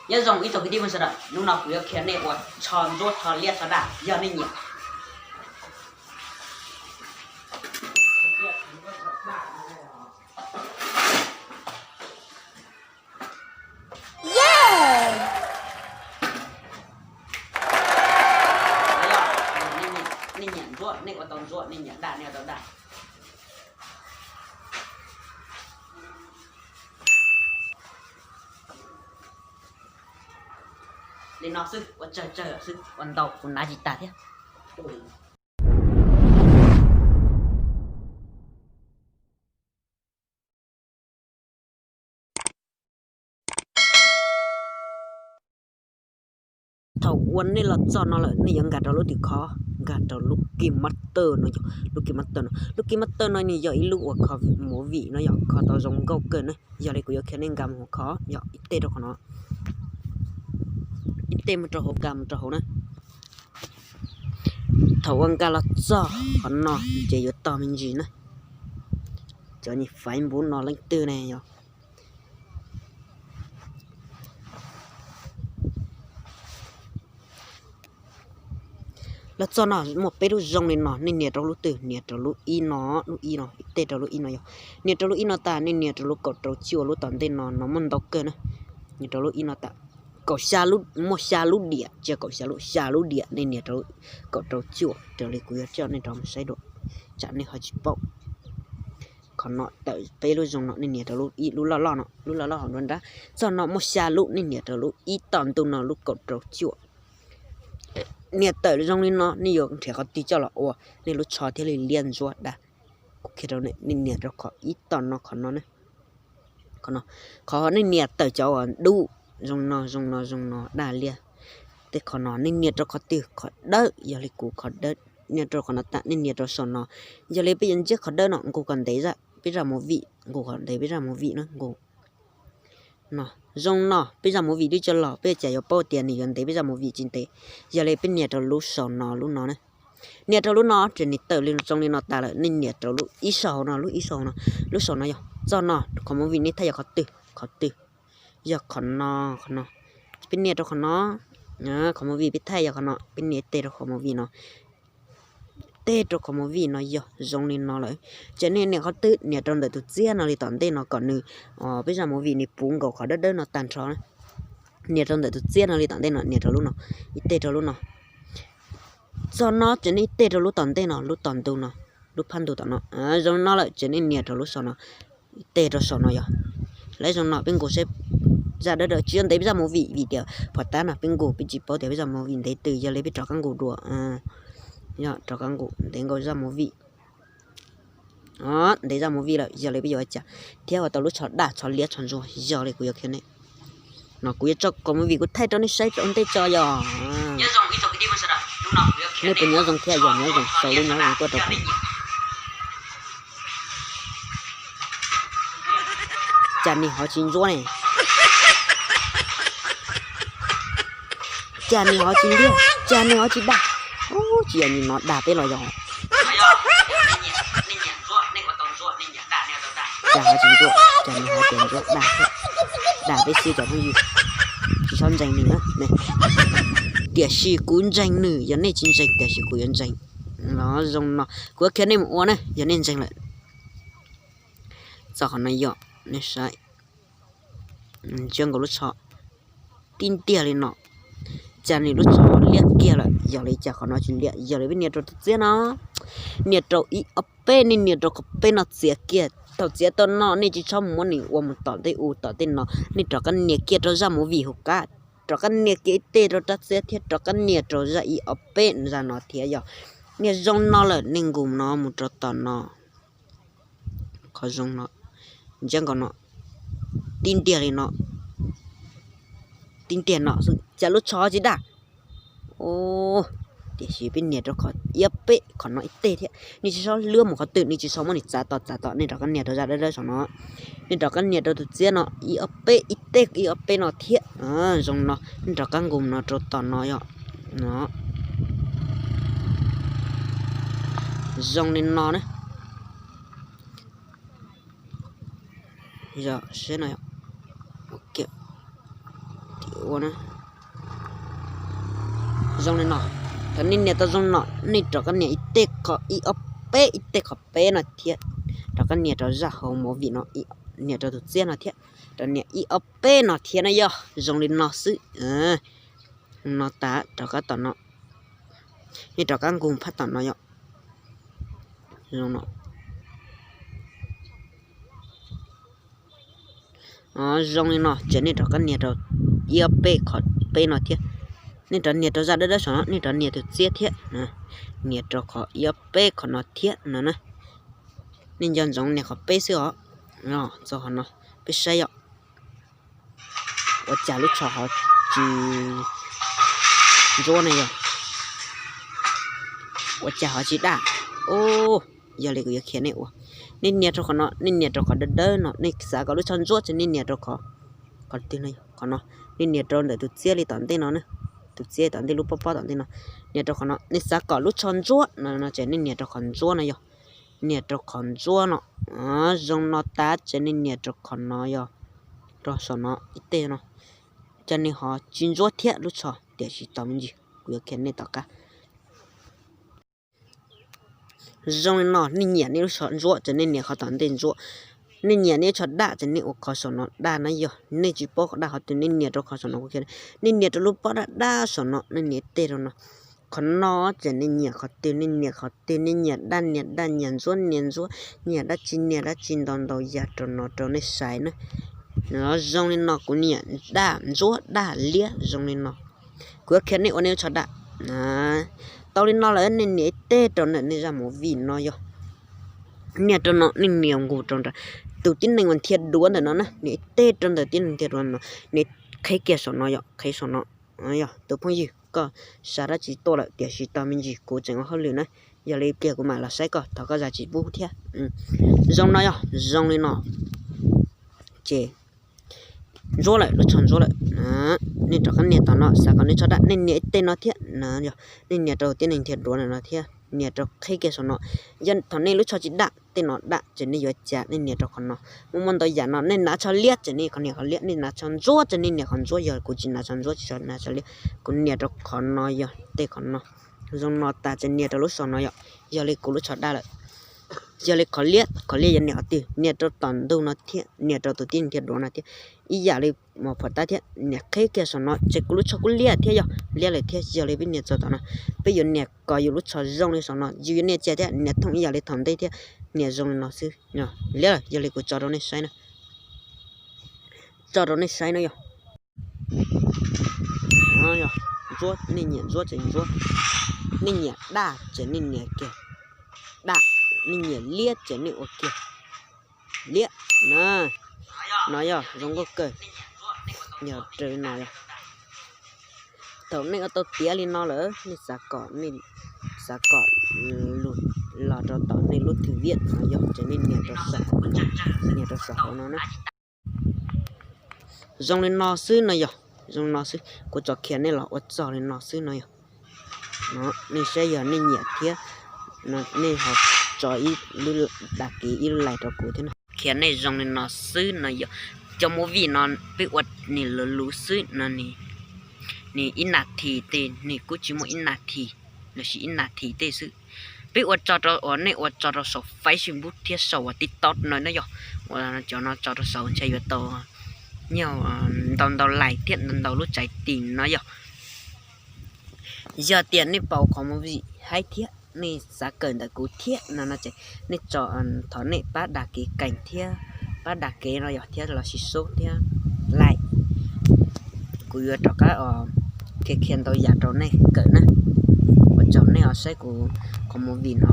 Nyob zoo ib tsoom kwv tij phooj ywg sawv daws, hnub no kuv yuav qhia nej ua tsho ntsuab tsho liab tsho daj yog nej nyiam. Nej nyiam ntsuab nej ua tau ntsuab, nej nyiam daj nej ua tau daj. Li no xwb, ua tsawg tsawg xwb, ua ntau kuv hnav tsis tag thiab. Thaum uas nej los txog no lawm, nej yuav nkag rau lub tim khov, nkag rau lub KineMaster no, yog lub KineMaster no. Lub KineMaster no nws yog ib lub uas kho movie no yog kho tau zoo nkauj kawg na. Yog li kuv yuav qhia nej nkag mus khov, yog ib teg rau qhov no, ib teg mus rau hauv, nkag mus rau hauv na. Thaum uas nkag los txog qhov no ces yuav tog me ntsis na, cov nyuag faiv npuv no leej twg ne yog. Los txog no muaj peb lub zoo li no, nej nias rau lub twg? Nias rau lub ib no, lub ib no, ib teg rau lub ib no yog. Nias rau lub ib no tas nej nias rau lub kaum rau cuaj, lub tom ntej no, no muaj ntau kawg na. Nias rau lub ib no tas, kaum xya lub, muaj xya lub diam, tsis yog kaum xya lub, xya lub diam, nej nias rau kaum rau cuaj raws li kuv yuav coj nej rov mus saib dua, tsam nej ho tsis paub. Qhov no tawm peb lub zoo no, nej nias rau lub ib, lub loj loj no, lub loj loj hauv nruab nrab. Txog no muaj xya lub, nej nias rau lub ib tom ntej no, lub kaum rau cuaj. Nias tawm zoo li no nej yuav nrhiav qhov twg coj los ua nej lub tsho thiaj li liab ntsuab daj. Kuv qhia rau nej, nej nias rau qhov ib tom no, qhov no, qhov nej nias tawm cov uas dub zoo no, zoo no, zoo no, daj liab. Tej qhov no nej nias rau qhov twg? Qhov dawb, yog li kuv qhov dawb. Nias rau qhov no tas nej nias rau saum no. Yog li peb yuav ntsiab qhov dawb no nqus kom ntev zaj peb zaj movie, nqus kom ntev peb zaj movie na, nqus. No, zoo no, peb zaj movie twb tsis los, peb cas yuav paub tias nws yuav ntev peb zaj movie tsis ntev. Yog li peb nias rau lub saum no, lub no na. Nias rau lub no ces nws tawm li zoo li no tas lawm, nej nias rau lub ib saum no, lub ib saum no, lub saum no yog txog no, qhov movie nej thaij yog qhov twg? Qhov twg? Yog qhov no, qhov no. Peb nias rau qhov no, qhov movie peb thaij yog qhov no, peb nias teg rau qhov movie no. Teg rau qhov movie no yog zoo li no lawm. Ces nej nias qhov twg? Nias rau ntawm tus txiab no li tom ntej no kom nws, peb zaj movie nws puv nkaus qhov dawb dawb no tag nrho. Nias rau ntawm tus txiab no li tom ntej no, nias rau lub no, ib teg rau lub no. Txog no ces nej teg rau lub tom ntej no, lub tom ntej no, lub phab ntug tom no. Zoo li no lawm ces nej nias rau lub saum no, teg rau saum no yog. Lawv zoo no peb nqus seb zaj dawb dawb tsis yog ntev peb zaj movie vim tias phom tab no peb nqus peb tsis paub tias peb zaj movie ntev twg, yog li peb rov qab nqus dua. Rov qab nqus ntev nkaus zaj movie. Ntev zaj movie lawm, yog li peb yuav ua cas thiab ua tau lub tsho daj tsho liab tsho ntsuab, yog li kuv yuav qhia nej. No kuv yuav tso kom movie kuv thaij rau nej saib ua ntej tso yog. Nej puas nyob zoo thiab? Yog nyob zoo sau lub nyob zoo tuaj rau kuv. Cas nws ho tsis ntsuab ne? Cas nws ho tsis liab? Cas nws ho tsis daj? Ub, tsis yog nws no dag peb los yog? Cas ho tsis ntsuab? Cas nws ho tias ntsuab dag thiab? Dag peb xwb cov phooj ywg, tsis txhob ntseeg nws na. Tiam sis kuv ntseeg nws, yog nej tsis ntseeg tiam sis kuv yuav ntseeg. No zoo no kuv yuav qhia nej mus ua na, yog nej ntseeg lawm. Txog qhov no yog nej saib, ntsia nkaus lub tsho tib ntiag li no, cas nws lub tsho liab kiag lawm, yog li cas qhov no tsis liab? Yog li peb nias rau tus txiab no, nias rau ib ob peb, nej nias rau qhov peb no txiav kiag. Thaum txiav tau no nej tsis txhob muab nws ua mus tom tej u tom tej no, nej rov qab nias kiag rau zaj movie hauv qab, rov qab nias kiag ib teg rau rab txiab thiab rov qab nias rau zaj ib ob peb zaj no thiab yog. Nias zoo no lawm nej nqus no mus rau tom no, qhov zoo no, ntsia nkaus no, tib ntiag li no, tib ntiag no xwb cas lub tsho tsis daj. Tiam sis peb nias rau qhov ib ob peb, qhov no ib teg thiab, nej tsis txhob luab mus qhov twg, nej tsis txhob muab nws txav tom txav tom, nej rov qab nias rau zaj dawb dawb saum no, nej rov qab nias rau tus txiab no ib ob peb, ib teg ib ob peb no thiab. Zoo no, nej rov qab nqus no rau tom no yog. Zoo li no na. Yog seb no, Ua zoo li no, thaum nej nias tau zoo no, nej rov qab nias ib teg qhov ib ob peb, ib teg qhov peb no thiab, rov qab nias rau zaj hauv movie no, nias rau tus txiab no thiab, rov nias ib ob peb no thiab na yog. Zoo li no xwb. No tas rov qab tom no, nej rov qab nqus phab tom no yom. Zoo no. Zoo li no ces nej rov qab nias rau ib ob peb qhov peb no thiab. Nej rov nias rau zaj dawb dawb saum no, nej rov nias tus txiab thiab, nias rau qhov ib ob peb qhov no thiab no na. Nej nco ntsoov nias qhov peb xwb os. Txog qhov no, peb saib yom. Ua cas lub tsho ho tsis ntsuab ne yog? Ua cas ho tsis daj? Yog li kuv yuav qhia nej ua. Nej nias rau qhov no, nej nias rau qhov dawb dawb no, nej xav kom lub tsho ntsuab ces nej nias rau qhov, qhov twg no, qhov no. Nej nias rau ntawm tus txiab li tom ntej no, tus txiab tom ntej lub pob pob tom ntej no, nias rau qhov no. Nej xav kom lub tsho ntsuab no ces nej nias rau qhov ntsuab no yog. Nias rau qhov ntsuab no. Zoo no tas ces nej nias rau qhov no yog, rau saum no ib teg no, ces nws ho tsis ntsuab thiab lub tsho, tiam sis tau me ntsis, kuv yuav qhia nej tom qab. Zoo li no, nej nyiam nej lub tsho ntsuab ces nej nias qhov tom ntej ntsuab, nej nyiam nej lub tsho daj ces nej ua qhov saum no daj na yog. Nej tsis paub qhov daj qhov twg nej nias rau qhov saum no kuv qhia. Nej nias rau lub pob daj daj saum no, nej nias teg rau no. Qhov no ces nej nyiam qhov twg nej nias qhov twg, nej nyiam daj nias daj, nyiam ntsuab nias ntsuab, nyiam dab tsi nias dab tsi, ntau ntau yam rau no rau nej saib na. Zoo li no, kuv niam daj, ntsuab daj, liab zoo li no. Kuv yuav qhia nej ua nej lub tsho daj. Tau li no lawm nej nias ib teg rau ntawm nej zaj movie no yog. Nias rau no, nej nias nqus rau nram tus tib neeg uas nrhiav duab ntawm no na, nias ib teg rau ntawm tib neeg nrhiav duab no, nias qhib kiag saum no yog, qhib saum no. Yog tus phooj ywg, koj xav dab tsi tuaj lawm, tiam sis tau me ntsis kuv tseem ua hauj lwm na, yog li pliag kuv mam los saib koj, thov koj zam txim pub thiab. Zoo no yog, zoo li no ces ntsuab lawm, lub tsho ntsuab lawm. Nej rov qab nias tom no, xav kom nej tsho daj, nej nias ib teg no thiab, yog nej nias rau tib neeg nrhiav duab ntawm no thiab, nias rau qhib kiag saum no. Yog thaum nej lub tsho tsis daj, tej no daj ces nej yuav cas, nej nias rau qhov no. Muaj muaj ntau yam no, nej nav tsho liab ces nej nias qhov liab, nej nav tsho ntsuab ces nej nias qhov ntsuab, yog kuv tsis nav tsho ntsuab, tsis nav tsho liab, kuv nias rau qhov no yog tej qhov no. Zoo no tas ces nias rau lub saum no yog, yog li kuv lub tsho daj lawm. Yog li qhov liab, qhov liab yuav nias qhov twg, nias rau tom ntug no thiab, nias rau tus tib neeg nrhiav duab no thiab, ib yam li mos phom tab thiab, nias qhib kiag saum no ces kuv lub tsho kuj liab thiab yog, liab lawm thiab. Yog li peb nias txog tom no, peb yuav nias kom yus lub tsho zoo li saum no, yus yuav nias cas thiab, nias thooj ib yam li thaum ntej thiab, nias zoo li no xwb. Liab lawm, yog li kuv tso rau nej saib na. Tso rau nej saib no yog. Ntsuab, nej nyiam ntsuab ces ntsuab, nej nyiam daj ces nej nias kiag daj, nej nyiam liab ces nej ua kiag liab. No yog zoo nkauj kawg. Yog raws li no yog, thaum nej ua tau tiav li no lawm, nej xav kom, xav kom lug los rau tom nej lub thwv viaj no yog ces nej nias rau saum, nias rau saum hauv no na. Zoo li no xwb no yog, zoo li no xwb, kuv tsuas qhia nej los ua txog li no xwb no yog. Nej saib yog nej nyiam thiab, nej ho tso ib lub dag kiv ib lub like rau kuv thiab no. Qhia nej zoo li no xwb no yog, cov movie no peb ua nws luv luv xwb no, nws ib nas this tej, nws kuj tsis muaj ib nas this, lossis ib nas this tej xwb. Peb ua tso rau, uas nej ua tso rau saum Facebook thiab saum uas TikTok no na yog, uas cov no tso rau saud ntshe yuav tau nyuag ntau ntau like thiab ntau ntau lub txhais tis no yog. Yog tias nej pom qhov movie haib thiab nej xav kawm ntawm kuv thiab no no ces nej tso, thov nej pab dag kiv kees thiab, pab dag kiv no yog thiab lossis sub thiab like, kuv yuav rov qab qhia qhia ntau yam rau nej kawm na. Ua tsaug nej ho saib kuv qhov movie no.